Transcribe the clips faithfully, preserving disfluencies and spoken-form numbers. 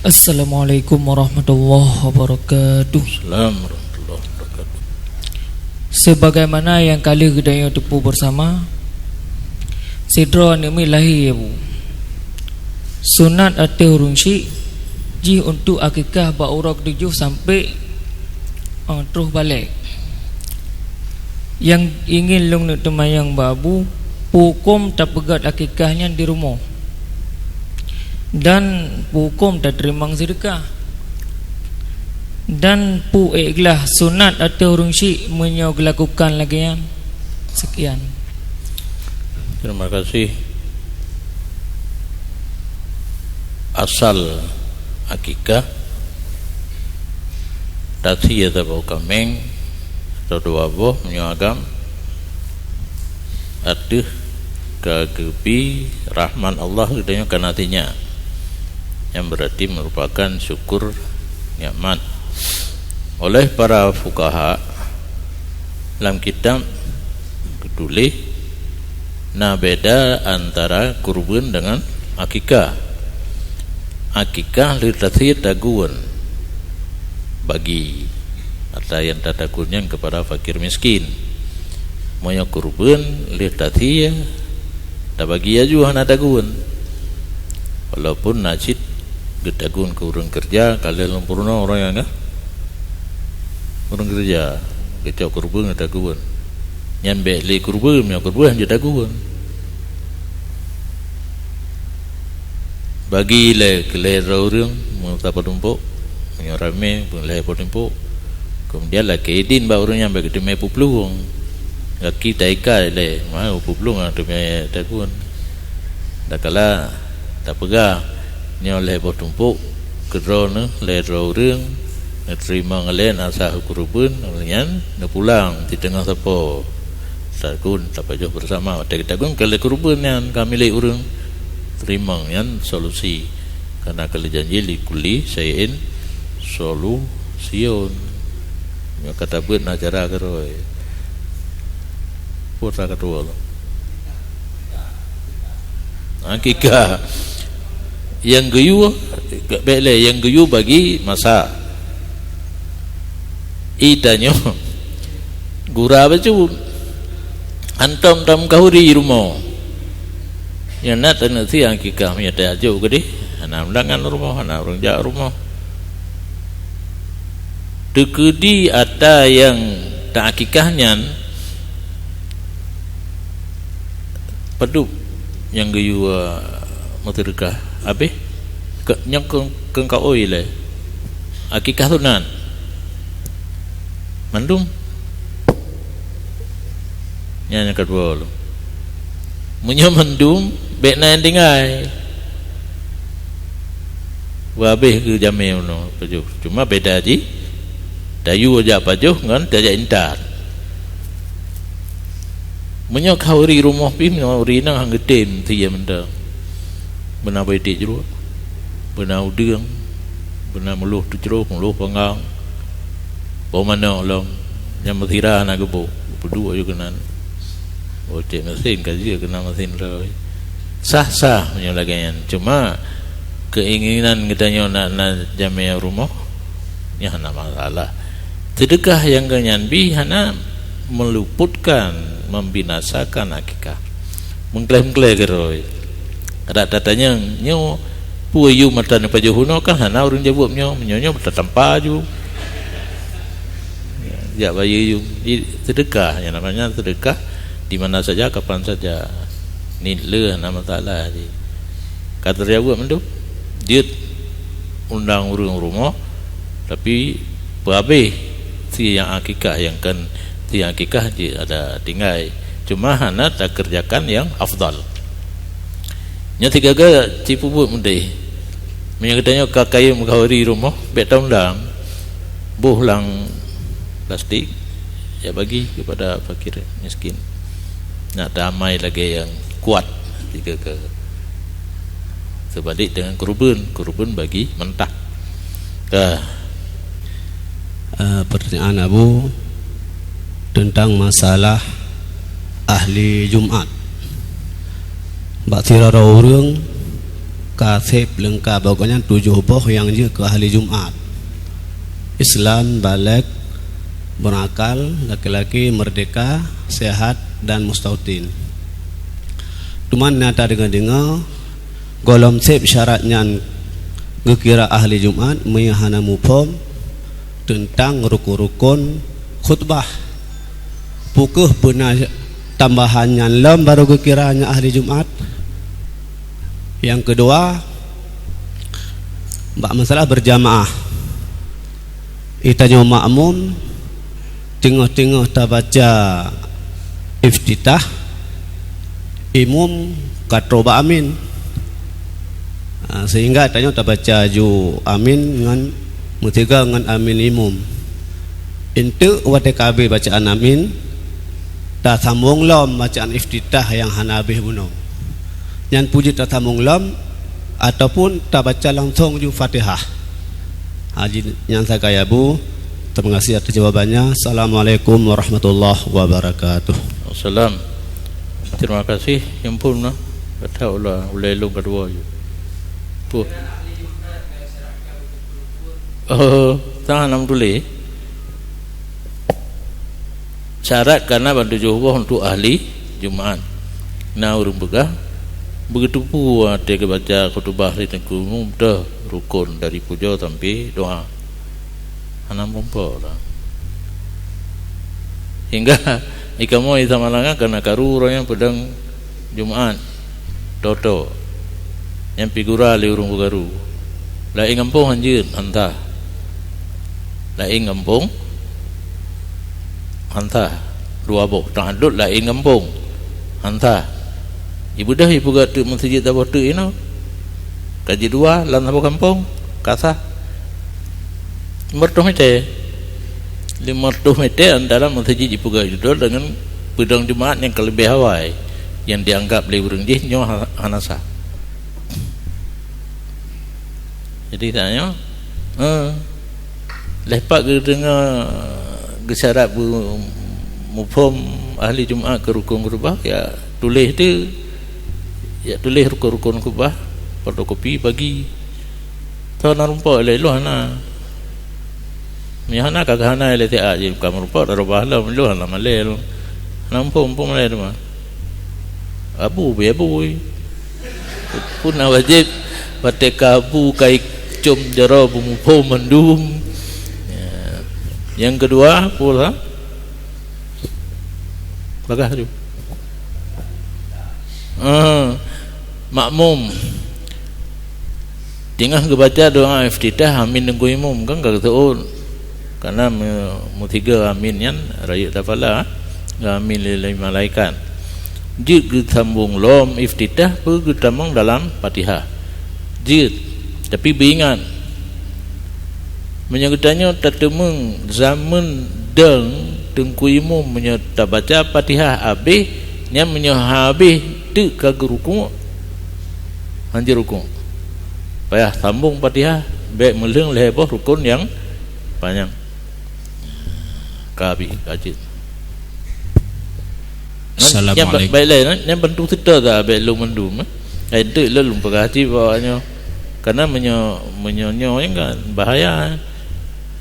Assalamualaikum warahmatullahi wabarakatuh. Salam warahmatullahi wabarakatuh. Sebagaimana nyang ka lheueh geutanyoe teupeu bersama, sidroe aneuk miet lahé, ya Bu. Sunat ateueh ureuëng syiek jih untuk akikah bak uroe keutujôh sampoe, eh, troh balek. Nyang ingin lôn neuk teumanyong bak Abu, peu huköm tapeugét akikah nyan di rumoh? Dan peu huköm tateurimong seudeukah? Dan peu ék glah sunat ateueh ureuëng syiek meunyoe geulakukan lagée nyan? Sekian. Terima kasih. Asal akikah, tasie saboh kaméng atau dua boh meunyoe agam, ateueh ka geubi rahmat Allah geutanyoe ka na sinyak. Nyan berarti merupakan syukur nikmat. Oleh para fukaha, lam kitab geutuléh na beda antara kurban dengan akikah. Akikah lheueh tasie tagun bagi harta nyang tatagun nyan keupada fakir miskin. Meunyoe kurban lheueh tasie, tabagi laju hana tagun. Walaupun na cit geutagun keu ureuëng keureuja, ka lheueh lôn peurunoe ureuëng nyang ka ureuëng keureuja, geucok kurban geutagun. Nyan bék lé kurban, meunyoe kurban jeuet tagun. Bagi lé keu lhée droe ureuëng, meunyoe saboh tumpôk, meunyoe ramé, pun lhée boh tumpôk. Keumudian lakée idin bak ureuëng nyan bék geuteumé peuplueng. Gaki taikat lé, ma peuplueng nyang teumé tagun. Dakala tapeugah, nyoe lhée boh tumpôk, keudroe neuh lhée droe ureuëng, neuteurimong lé na sah kurban, nyan neupulang siteungoh sapo. Tagun, tapajoh bersama, watée tagun ka lé kurban nyan ka milék ureuëng. Teurimong nyan solusi. Karena ka lheueh janji likulli syai'in solusyun. Nyoe ka tabeuet na cara keudroe. Peue sa keudroe lom? Akikah. Nyang geuyue, bék lé, nyang geuyue bagi masa. Itanyoe gura bacut. Hantom tameukauri rumoh. Nyang na taneuk sie akikah meunyoe tajak jok keudeh, hana undangan rumoh, hana ureuëng jak rumoh. Teukeudi ata nyang ta-akikah nyan padub nyang geuyue meuseudeukah habéh, ke-, nyang keu, keu kaôi lé akikah sunat. Mandum. Nyan nyang keudua lom. Meunyoe mandum, bék na nyang tinggai. Wah, habéh geujamé unoe pajoh. Cuma beda jih, tayue jak pajoh ngon tajak intat. Meunyoe ka uri rumoh pih, meunyoe uri nang han geutem sie mantong. Beuna beuiték jruek, beuna udeueng, beuna muloh teucroh, muloh panggang, boh manok lom, nyang meusira hana geuboh, geupeuduk aju keunan. Oh, cék meusén ka jeuet keunan meusén rhoi. Sah-sah meunyoe lagée nyan. Cuma keinginan geutanyoe na, na jamé rumoh, nyan hana masalah. Seudeukah nyang keunyan bih hana meuluputkan, membinasakan akikah. Meugleh-meugleh keudroe. Adak tatanyong, nyoe peue yum atra neupajoh unoe kan hana ureuëng jaweueb nyoe, meunyoe nyoe tatampa ju. Jak bayeue yum. Jadi, seudeukah, nyang namanya seudeukah di mana saja, kapan saja. Niet le hana masalah jih. Ka teujaweueb mandum. Jeuet undang ureuëng rumoh, tapi peuhabéh si nyang akikah nyang kan, si nyang akikah jih ada tinggai. Cuma hana takeureujakan nyang afdal. Nyoe sigaga sipeubuet meudeh. Meunyoe geutanyoe ka kayém meukauri rumoh, bék taundang. Boh lam plastik, ya bagi kepada fakir miskin. Nak damai lagée nyang kuat sigaga. Seubalik deungon kurban, kurban bagi mentah. Ka. Eh, pertanyaan Abu tentang masalah ahli Jumat. Bak sidroe ureuëng Ka sép leungkap, awaknyan tujoh boh nyang jeuet keu ahli Jumat. Islam, balek, berakal, laki-laki, merdeka, sehat dan mustautin. Teuma na tadeungoe-deungoe, gohlom sép syarat nyan geukira ahli Jumat meunyoe hana muphom teuntang rukon-rukon khutbah. Peu kheueh beuna tambahan nyan lom barô geukira nyan ahli Jumat? Nyang keudua, bak masalah berjamaah. Geutanyoe makmum, teungoh-teungoh tabaca iftitah, imum ka troh bak amin. Ah, sehingga tanyoe tabaca ju amin ngon meusigoe ngon amin imum. Enteuk watée ka habéh bacaan amin, tasambong lom bacaan iftitah nyang hana habéh bunoe. Nyan peue jeuet tasambong lom, ataupun tabaca langsong ju Fatihah. Haji nyang sagai Abu, terima kasih atas jawabannya. Assalamualaikum warahmatullahi wabarakatuh. Assalam. Terima kasih, ya ampun lah. Kata ulah, ulai lung kedua je. Puh. Oh, tangan nam tulis. Syarat kana ban tujoh boh untuk ahli Jumat. Na ureuëng peugah, begitu pu watée geubaca khutubah lé Teungku Imum teuh rukon dari pujoe sampai doa. Hana meurumpok dah. Hingga ikamoe sama langa kana karu ureuëng nyang peudong Jumat, toto, nyang figura lé ureuëng beukaru. Laén gampông hanjeuet, hantah. Laén gampông, hantah. Dua boh, ta'adud laén gampông, hantah. Ibeudôh ipeugah teuk meuseujid saboh teuk inoe. Ka jidua lam saboh gampông, ka sah. Lima reutôh mètè. Lima reutôh mètè antara meuseujid jipeugah judul dengan peudong Jumat nyang ka leubeh awai, nyang dianggap lé ureuëng jih nyoe ha-, hana sah. Jadi tanyoe, eh, lheueh pat geudeungoe geusyarat bu-, muphom ahli Jumat keu rukon khutbah, ya tuléh tu, ya tuléh rukon-rukon khutbah, fotokopi bagi. Tho na rumpok lé lôn hana. Meunyoe hana ka geuhana lé siat jih, ka meurumpok, tareubah lom, lôn hana malèe lôn. Hana muphom, muphom malèe teuma. Abu, beu abu. Peue na wajéb, watée ka abu ka icom jaroe beumuphom mandum. Ya. Nyang keudua, peue lah? Bagah tu. Ah, makmum. Teungoh geubaca doa iftitah, amin Teungku Imum, kan ka geuseuôt. Karena meu-, meusigoe amin nyan rayeuk tapala, amin lé, lé malaikat. Jeuet geusambong lom iftitah peue geutamong dalam Fatihah. Jeuet, tapi beuingat, meunyoe geutanyoe tateumeung zaman dong Teungku Imum meunyoe tabaca Fatihah habéh, nyan meunyoe habéh teuk ka geurukuk, hanjeuet rukuk. Payah sambong Fatihah, bék meulheueng lhée boh rukon nyang panyang. Ka habéh, ka jeuet. Assalamualaikum. Nyan ba-, baik lé, nyan, nyan bantu seutôt dah, bék lôn mandum, eh. Ai, enteuk lôn, lôn peugah cit bak awaknyoe. Karena meunyoe, meunyoe nyoe kan bahaya, eh.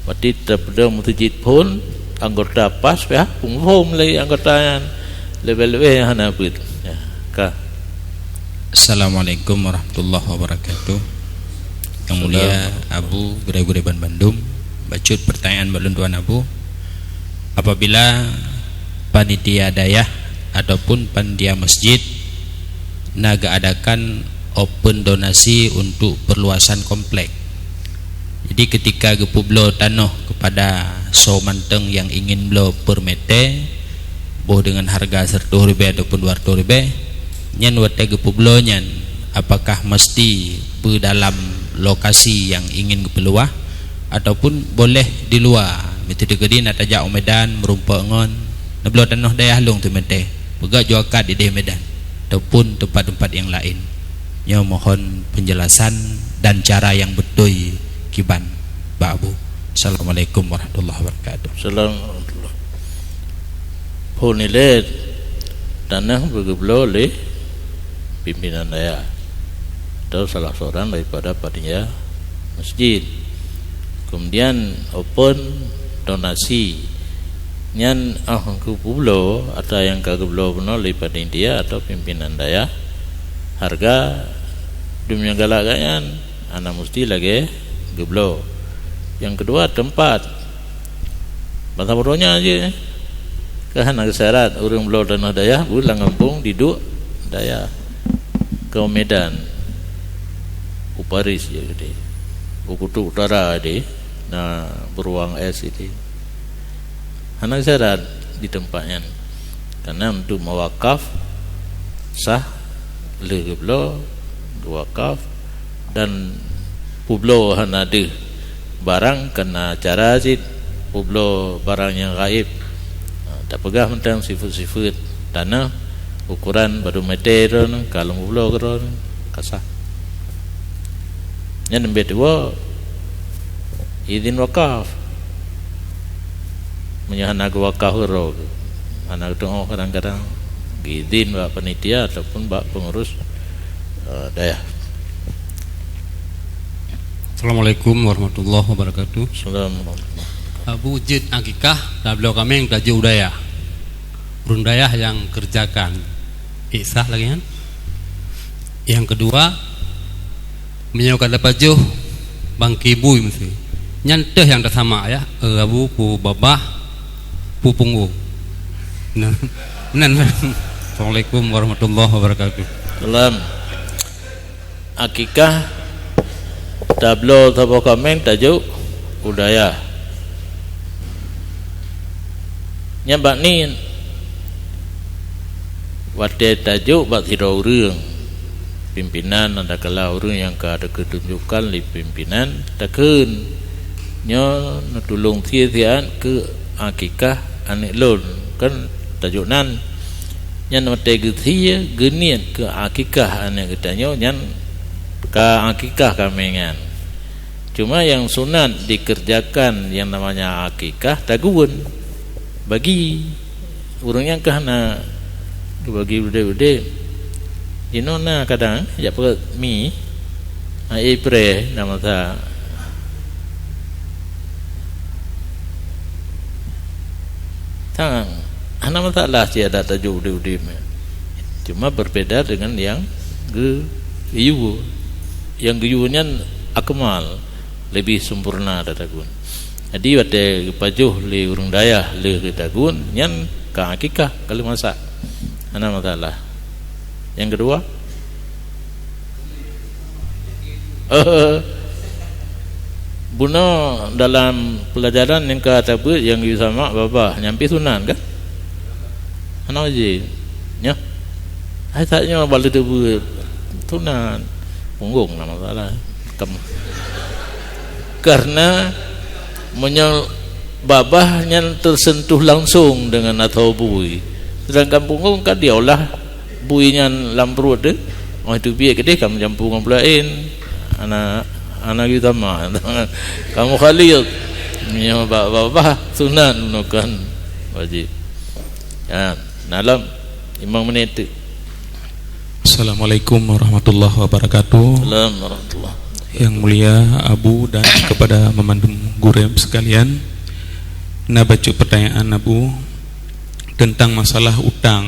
Berarti tapeudong meuseujid phon, anggota pas, pihak phon lé anggota nyan. Leubeh-leubeh nyang hana peuet. Ya, ka. Assalamualaikum warahmatullahi wabarakatuh. Yang mulia Abu, gurée-gurée ban bandum, bacut pertanyaan bak lôn tuan Abu. Apabila panitia dayah ataupun panitia masjid na geuadakan open donasi untuk perluasan komplek, jadi ketika geupeubloe tanoh kepada soe mantong yang ingin bloe per meter, boh dengan harga seratus ribèe ataupun dua ratus ribèe, nyan watée geupeubloe nyan, apakah mesti beu dalam lokasi yang ingin geupeuluah ataupun boleh di luwa? Miseue teukeudi na tajak u Medan meurumpok ngon neubloe tanoh dayah lôn teumeutée, peugah jua kat idéh Medan ataupun teumpat-teumpat nyang laén. Nyoe mohon penjelasan dan cara yang beutôi kiban bak Abu. Assalamualaikum warahmatullahi wabarakatuh. Salam warahmatullahi. Phon ilée tanah beugeubloe lé pimpinan dayah. atau salah seorang daripada panitia masjid. Kemudian open donasi. Nyan, ah, geupubloe, ata nyang ka geubloe bunoe lé panitia atau pimpinan dayah. Hareuga dum nyang galak gobnyan, hana musti lagée geubloe. Nyang keudua, teumpat. Basa buroe nyan jih, ka hana geusyarat ureuëng bloe tanoh dayah, beulang gampông diduek dayah. Keu Medan, u Paris jih keudeh, u Kutub Utara deh, na beruang es itu. Hana geusyarat di teumpat nyan. Karena untuk mewakaf sah, lheueh geubloe, geuwakaf, dan publoe hana deuh barang kana cara cit publoe barang nyang gaib. Ha, tapeugah mantong sifeuet-sifeuet tanoh, ukuran badu meter droe, ka lôn publoe keudroe, ka sah. Nyan leubeh tuwoe izin wakaf. Meunyoe hana geuwakaf keudroe, hana geutu'oh kadang-kadang geuizin bak panitia ataupun bak pengurus, eh, dayah. Assalamualaikum warahmatullahi wabarakatuh. Assalamualaikum. Abu, jeuet akikah, tabloe kaméng tajok u dayah. Ureuëng dayah nyang kerjakan. Eh, sah lagée nyan? Nyang keudua, meunyoe ka tapajoh bangke bui miseue, nyan teuh nyang tasamak, ya, eh, abu, peue babah, peue punggong. Nah, meunan. Assalamualaikum warahmatullahi wabarakatuh. Salam. Akikah, tabloe saboh kaméng tajok u dayah. Nyan bak niet, watée tajok bak sidroe ureuëng, pimpinan, adakala ureuëng nyang ka geuteutunjukkan lé pimpinan, takheun, "Nyoe neutulông sie siat keu akikah aneuëk lôn," kan tajok nan. Nyan watée geusie, geuniet keu akikah aneuëk geutanyoe, nyan ka akikah kaméng nyan. Cuma nyang sunat dikerjakan nyang namanya akikah, tagun, bagi. Ureuëng nyang ka hana geubagi udeb-udeb. Jinoe na kadang jak peuet mi, hai preh na masa. Tang, hana masalah cit adak tajok udeb-udeb. Cuma berbeda dengan nyang geuyue. Nyang geuyue nyan akmal, lebih sempurna tatagun. Jadi watée geupajoh lé ureuëng dayah lheueh geutagun, nyan ka akikah ka lheueh masak. Hana masalah. Nyang keudua, eh, bunoe dalam pelajaran nyang ka tabeuet nyang geuyue samak babah, nyan pih sunat kan? Hana wajéb. Nyoh. Hai that nyoe bak lheueh teubeuet sunat. Punggong na masalah. Kam-, karena meunyoe babah nyan tersentuh langsung dengan atau bui, sedangkan punggong kan diolah bui nyan lam pruet deh. Oh, itu biek keudeh kamu jampu ngon peulaén. Anak, anak kita mah. Kamu khalid. Nyoe bak babah sunat bunoe kan wajéb. Ya, na lom limong menit tu. Assalamualaikum warahmatullahi wabarakatuh. Salam warahmatullah. Yang mulia Abu dan kepada memandum gurem sekalian, na bacut pertanyaan Abu tentang masalah utang.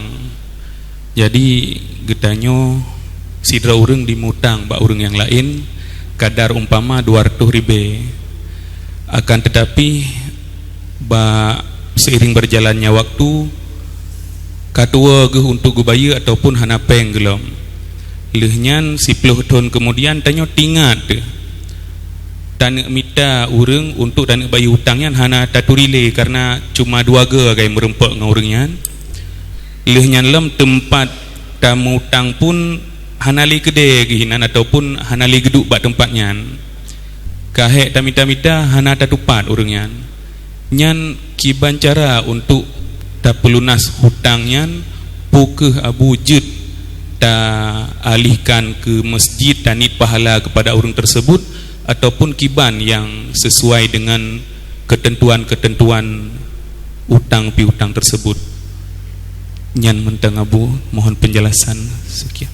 Jadi, geutanyoe sidroe ureuëng jimeutang bak ureuëng nyang laén kadar umpama dua ratus ribée. Akan tetapi, bak seiring berjalannya waktu, ka tuwoe geuh untuk geubayeue ataupun hana péng gohlom. Lheueh nyan, siploh thon keumudian, tanyoe teuingat teuh taneuk mita ureuëng untuk taneuk bayeue utang nyan hana taturi lé, kareuna cuma dua goe sagai meurumpok ngon ureuëng nyan. Lheueh nyan lom teumpat tameutang pun hana lé keudée geuh inan ataupun hana lé geuduek bak teumpat nyan. Ka hék tamita-mita hana tatupat ureuëng nyan. Nyan kiban cara untuk tapeulunas hutang nyan, peu kheueh Abu jeuet ta alihkan keu masjid taniet pahala keupada ureuëng teuseubut, ataupun kiban nyang sisuai deungon keuteuntuan-keuteuntuan utang piutang teuseubut. Nyan mantong Abu, mohon penjelasan. Sekian.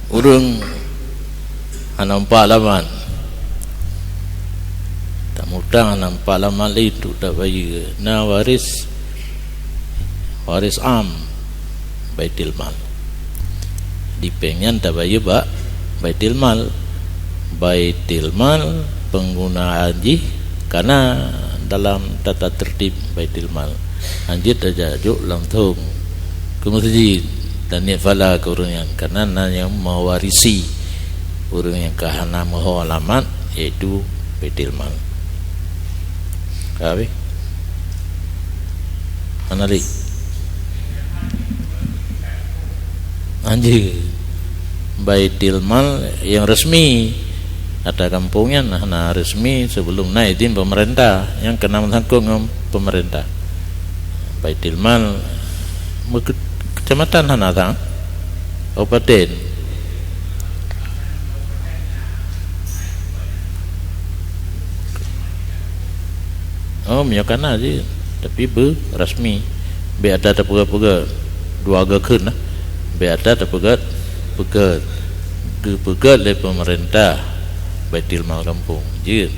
Ureuëng hana meupahlamat, tamutang hana meupahlamat lé untuk tabayeue, na waris, waris am, Baitul Mal. Di péng nyan tabayeue bak Baitul Mal. Baitul Mal peunggunaan jih kana dalam tata tertib Baitul Mal. Hanjeuet tajak jok langsong keu meuseujid dan niet pahala keu ureuëng nyan, karena na nyang mewarisi ureuëng nyang ka hana meuho alamat, yaitu Baitul Mal. Ka habéh? Hana lé? Anjir. Baitul Mal yang resmi. Harta kampung nyan hana resmi sebelum na izin pemerintah, nyang kena meusangkot ngon pemerintah. Baitul Mal meuke-, kecamatan hana sang, kabupaten. Oh, meunyoe kana jih, tapi beurasmi. Bèk ata tapeugöt-peugöt, dua geu kheun lah. Bèk ata tapeugöt-peugöt. Geupeugöt lé pemerintah Baitul Mal gampông. Jeuet.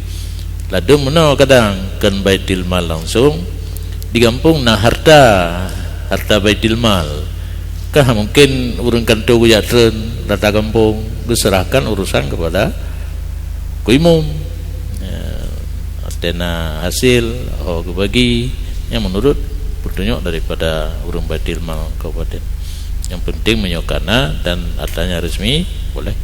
Ladôm meunoe kadang kheun Baitul Mal langsông, di gampông na harta, harta Baitul Mal. Kah mungkin ureuëng kantô geujak treun rata gampông, geuserahkan urusan kepada Ku Imum. Ya, atena hasil, ho geubagi, nyang menurut petunjuk daripada ureuëng Baitul Mal kabupaten. Yang penting meunyoe kana dan hartanya resmi, boleh.